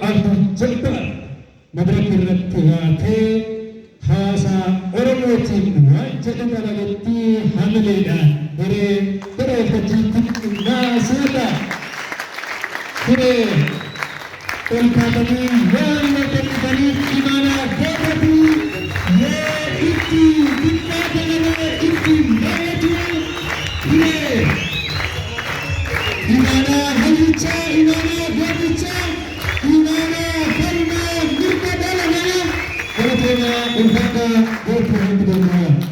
Abdul Jabbaar madaraka irratti baatee haasaa Oromootiin waan jedhu qaba jetti hamileedhaan hiree gara waltajjiitti naasuudha. Hiree ol kaatanii waan waltajjitaniif imaanaa gootatii yoo itti xiqqaate malee itti baay'atu hiree imaanaa hayyichaa, imaanaa gootichaa, imaanaa falmaa mirga dhala namaa. Galatoomaa, ulfaadhaa, gootuu hundi keenya.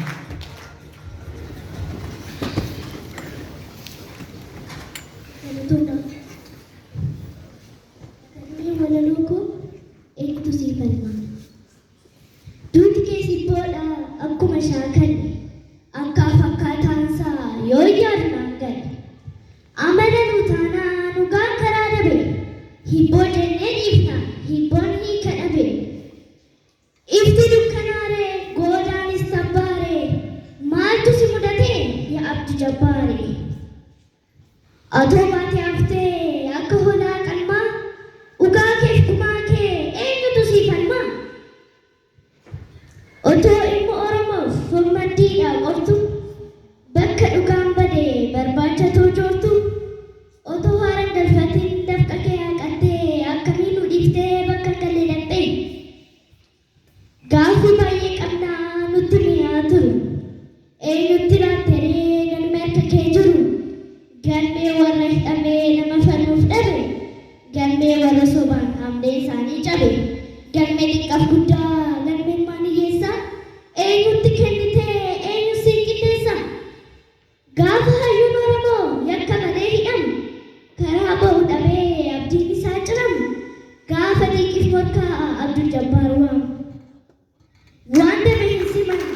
Galatooma. Kanneen walaloo koo "Eenyutu sii falma?" Duuti kee sibboodha akkuma shaakalle, akka fakkaataansaa yoo yaadu naan gale. Amala nu taanaa dhugaan karaa dabe, hibboo jennee dhiifna hibboon hiika dhabe. Ifti dukkanaaree, goodaanis tabbaaree, maaltu si mudate yaa Abdi Jabbaaree? Atoo baatee haftee akka hoolaa qalmaa, dhugaa keef gumaa kee eenyutu sii falmaa? Otoo ilma Oromoof furmaddiidhaa qortu, bakka dhugaan bade barbaacha joortu, otoo haara galfatiin dafqa kee haqattee, akkamiin nu dhiiftee bakka hin galle dhaqxee? Gaaffii baay'ee qabnaa nutti mi'aa turu. Eenyutti laatteree galmee harka kee jiru? Galmee warra hidhamee nama falmuuf dhabe. Galmee warra sobaan haamlee isaanii cabe. Galmee xiqqaaf guddaa, galmeen maan hiyyeessaa? Eenyutti kennitee, eenyu sii qindeessa? Gaafa hayyuun Oromoo yakka malee hidhamu, karaa ba'u dhabee abdiin isaa ciramu, gaafa xiiqiif morkaa Abdul Jabbaar waamu. Waan dabe hin simanne.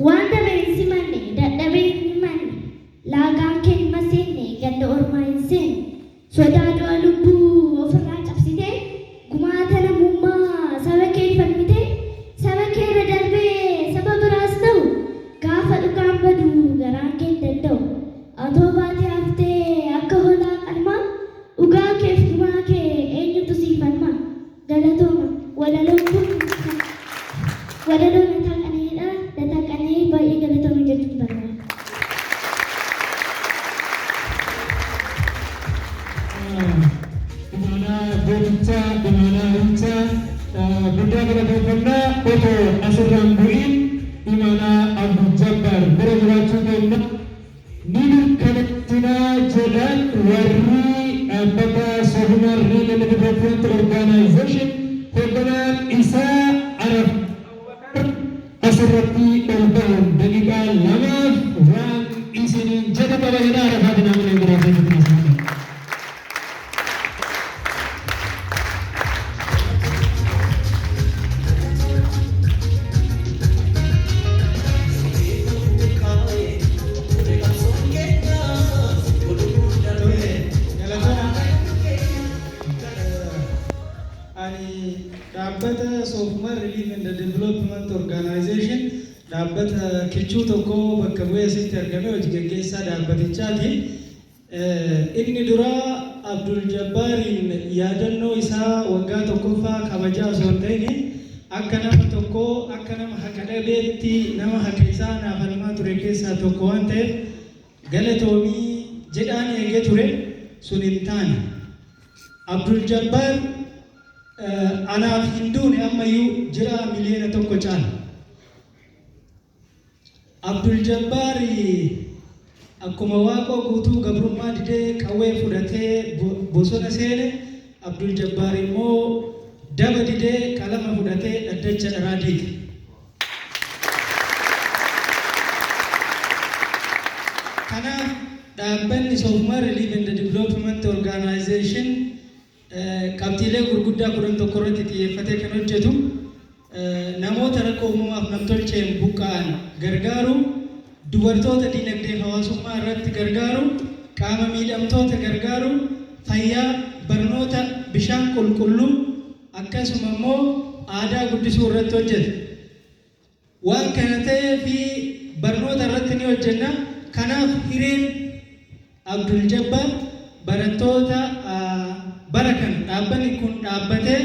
Waan dabe hin simanne, dadhabee hin himanne, laagaan kee hin maseenne, ganda ormaa hin seenne, sodaa du'a lubbuu ofirraa cabsitee, gumaata namummaa saba kee falmitee, saba kee irra darbee saba biraas ta'u, gaafa dhugaan badu garaan kee hin danda'u. Atoo baatee haftee akka hoolaa qalmaa, dhugaa keef gumaa kee eenyutu sii falmaa? Galatooma. Walaloon kun walaloo Lataa Qana'eedha. Lataa Qana'ee baay'ee galatooma jechuun barbaada. Imaanaa gootichaa, imaanaa hayyichaa guddaa galateeffannaa. Otoo asirraan bu'iin imaanaa Abdul Jabbaar bira jiraachuu keenya ni mirkaneessinaa jedhan warri dhaabbata Soofumar Relief and Development Organization, hoogganaan isaa Araf asirratti ol bahuun daqiiqaa 2f waan isiniin jedhu qaba jedha. Arafaatiin amalee galateeffatu. Galatooma. Ani dhaabbata Soofumar Relief and Development Organization, dhaabbata kichuu tokko bakka bu'ee asitti argame, hojii gaggeessaa dhaabbatichaati. Inni duraa Abdul Jabbaariin yaadannoo isaa waggaa tokkoffaa kabajaa osoo hin ta'in, akka nama tokkoo, akka nama haqa dhabeetti, nama haqa isaa naaf falmaa ture keessaa tokko waan ta'eef galatoomii jedhaan eegee ture, sun hin taane. Abdul Jabbaar anaaf hin duune, ammayyuu jira, miliyoona 1 caala. Abdul Jabbaar akkuma Waaqoo Guutuu gabrummaa didee qawwee fudhatee bosona seene, Abdul Jabbaar immoo daba didee qalama fudhatee dhaddacha dharaa diige. Kanaaf dhaabbanni Soofumar Relief and Development Organization qabxiilee gurguddaa 11 irratti xiyyeeffatee kan hojjetu, namoota rakkoo uumamaaf namtolcheen buqqa'an gargaaru, dubartoota dinagdee hawaasummaa irratti gargaaru, qaama miidhamtoota gargaaru, fayyaa, barnoota, bishaan qulqulluu, akkasuma immoo aadaa guddisuu irratti hojjeta. Waan kana ta'ee fi barnoota irratti ni hojjenna. Kanaaf hireen Abdul Jabbaar Barattoota bara kana dhaabbanni kun dhaabbatee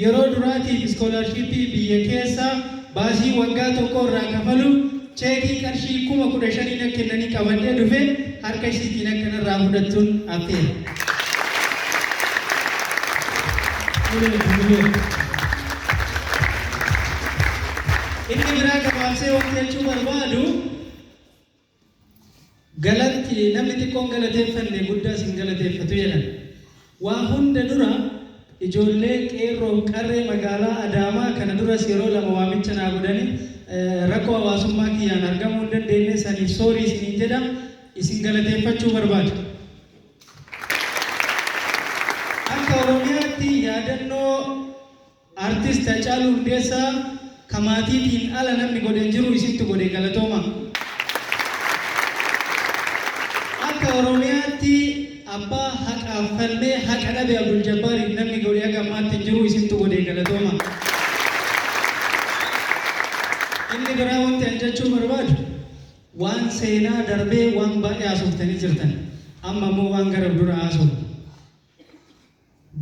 yeroo duraatiif scholarshipii biyya keessaa baasii waggaa tokko irraa kafaluuf cheekii qarshii 15,000 kennanii qabadhee dhufe harka isiitiin akkanarraa fudhattuun affeera. Inni biraa gabaabsee wanti jechuu barbaadu, galatti namni xiqqoon galateeffanne guddaas hin galateeffatu jedhan. Waa hunda dura ijoollee qeerroo qarree magaalaa Adaamaa kana duras yeroo lama waamicha naa godhanii rakkoo hawaasummaa kiyyaan argamuu hin dandeenye saniif sorry isiniin jedha, isin galateeffachuu barbaada. Akka Oromiyaatti yaadannoo Artist Hacaaluu Hundeessaa ka maatiitiin ala namni godhe hin jiru, isintu godhe, galatooma. Akka Oromiyaatti abbaa haqaaf falmee haqa dhabe Abdul Jabbaariif namni godhe haga ammaatti hin jiru, isintu godhe, galatooma. Inni biraa wanti an jechuu barbaadu, waan seenaa darbee waan baay'ee haasoftanii jirtan. Amma immoo waan gara dura haasofnu.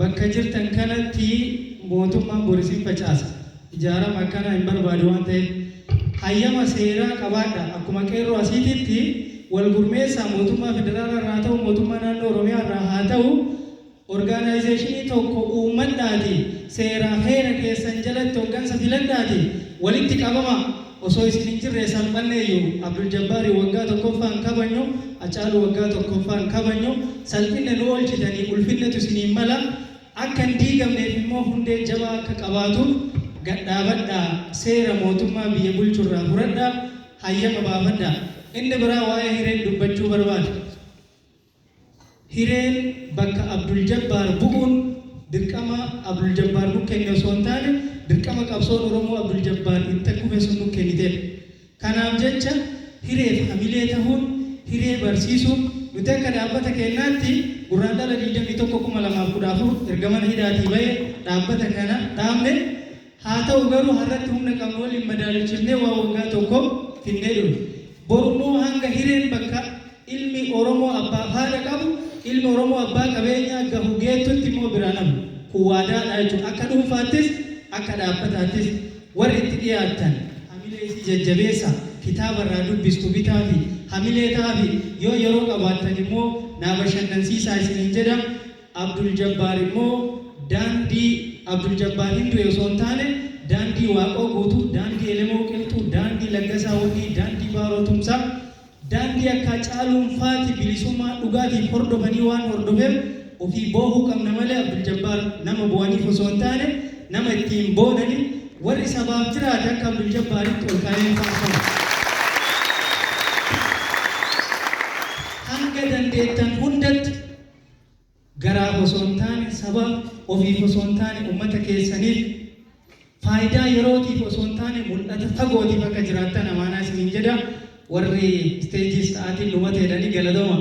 Bakka jirtan kanatti mootummaan bor isin facaasa. Ijaarama akkanaa hin barbaadu waan ta'eef. Hayyama seeraa qabaadha. Akkuma qeerroo asiititti wal gurmeessaa, mootummaa federaalaa irraa haa ta'u, mootummaa naannoo Oromiyaa irraa haa ta'u, organizationii tokko uummadhaati seeraa heera keessan jalatti hoggansa filadhaati walitti qabama. Osoo isin hin jirre salphanneeyyu. Abdul Jabbaarii waggaa tokkoffaan kabanyu, Hacaaluu waggaa tokkoffaan kabanyu, salphinna nu oolchitanii ulfinnatu isiniin mala. Akka hin diigamneef immoo hundee jabaa akka qabaatuuf gadhaabadhaa, seera mootummaa biyya bulchurraa furadhaa, hayyama baafadhaa. Inni biraa waa'ee hireen dubbachuu barbaada. Hireen bakka Abdul Jabbaar bu'uun dirqama Abdul Jabbaar nu kenne osoo hin taane, dirqama qabsoon Oromoo Abdul Jabbaar itti kufe sun nu kenniteedha. Kanaaf jecha hireef hamilee tahuun, hiree barsiisuun, nuti akka dhaabbata keenyaatti Gurraandhala 21, 2014 erga mana hidhaatii bahee dhaabbata kana dhaabne. Haa ta'u garuu har'atti humna qabnu waliin madaalchifnee waa waggaa tokko finnee dhufe. Borummoo hanga hireen bakka ilmi Oromoo abbaa haadha qabu, ilmi Oromoo abbaa qabeenyaa gahu geettutti immoo biraa namu. Kun waadaadha jechuudha. Akka dhuunfaattis akka dhaabbataattis warri itti dhiyaattan hamilee isii jajjabeessa, kitaaba irraa dubbistu bitaafi hamilee ta'afi, yoo yeroo qabaattan immoo naa bashannansiisaa isiniin jedha. Abdul Jabbaar immoo daandii Abdul Jabbaar hin du'e osoo hin taane, daandii Waaqoo Guutuu, daandii Elemoo Qilxuu, daandii Laggasaa Wagii, daandii Baaroo Tumsaa, daandii akka Caaluun faati bilisummaa dhugaatiif hordofanii waan hordofeef ofii boohuu qabna malee Abdul Jabbaar nama bu'aniif osoo hin taane nama ittiin boonani, warri sabaaf jiraate akka Abdul Jabbaaritti ol ka'ee hin faarfamu. Hanga dandeettan hundatti garaaf osoo hin taane sabaaf, ofiif osoo hin taane uummata keessaniif, faayidaa yerootiif osoo hin taane mul'ata fagootiif akka jiraattan amaanaa isiniin jedha. Warri stageii sa'aatiin dhumate jedhanii, galatooma.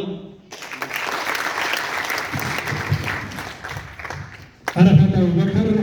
Arafat Abubakar.